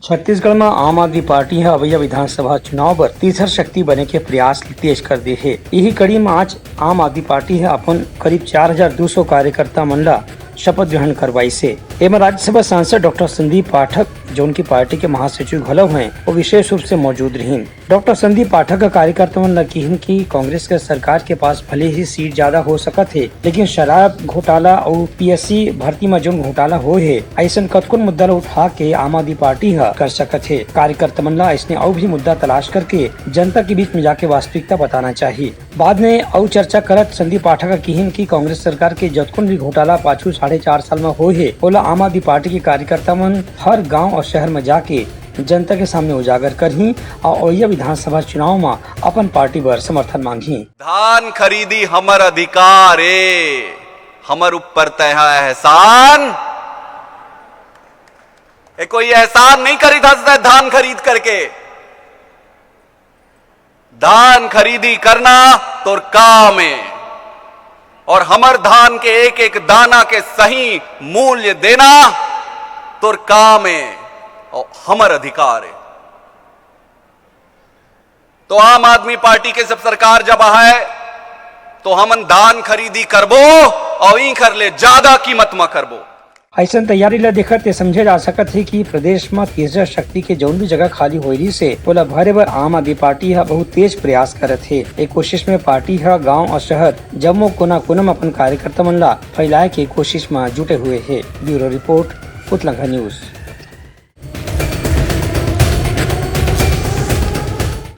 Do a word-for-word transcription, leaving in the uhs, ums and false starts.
छत्तीसगढ़ म आम आदमी पार्टी ह अवइया विधानसभा चुनाव बर तीसर शक्ति बने के प्रयास ल तेज कर दे हे। इही कड़ी म आज आम आदमी पार्टी ह अपन करीब चार हजार दू सौ कार्यकर्ता मन ला शपथ ग्रहण करवाइस हे। एमा राज्यसभा सांसद डॉक्टर संदीप पाठक, जोन की पार्टी के महासचिव घलो हैं, वो विशेष रूप से मौजूद रहिन। डॉक्टर संदीप पाठक ह कार्यकर्ता मन ल किहिन कि कांग्रेस के सरकार के पास भले ही सीट ज्यादा हो सकत हे, लेकिन शराब घोटाला अउ पीएससी भर्ती म जोन घोटाला होए हे, अइसन कतकोन मुद्दा ल उठा के आम आदमी पार्टी ह कर सकत हे। कार्यकर्ता मन ल अइसने अउ भी मुद्दा तलाश करके जनता के बीच में जाके वास्तविकता बताना चाही। बाद में अउ चर्चा करत संदीप पाठक ह किहिन कि कांग्रेस सरकार के जतकोन भी घोटाला पाछू साढ़े चार साल म होए हे, ओला आम आदमी पार्टी के कार्यकर्ता मन हर गांव अउ शहर म जाके जनता के सामने उजागर करही अउ अवइया विधानसभा चुनाव म अपन पार्टी बर समर्थन मांगही। धान खरीदी हमर अधिकार ए, हमर ऊपर तैहा एहसान ए। कोई एहसान नहीं खरीद सकता धान खरीद करके। धान खरीदी करना तोर काम ए, और हमर धान के एक एक दाना के सही मूल्य देना तोर काम ए और हमर अधिकार ए। तो आम आदमी पार्टी के सब सरकार जब आहे, तो हमन धान खरीदी करबो और इंखर ले ज्यादा कीमत म करबो। अइसन तैयारी ल देखत ये समझे जा सकत हे कि प्रदेश म तीसरा शक्ति के जउन भी जगह खाली होए रहिस हे, ओला भरे बर आम आदमी पार्टी ह बहुत तेज प्रयास करत हे। ए कोशिश में पार्टी ह गांव अउ शहर जम्मो कोना कोना म अपन कार्यकर्ता मन ला फैलाए के कोशिश म जुटे हुए हे। Bureau report, Utlangha news.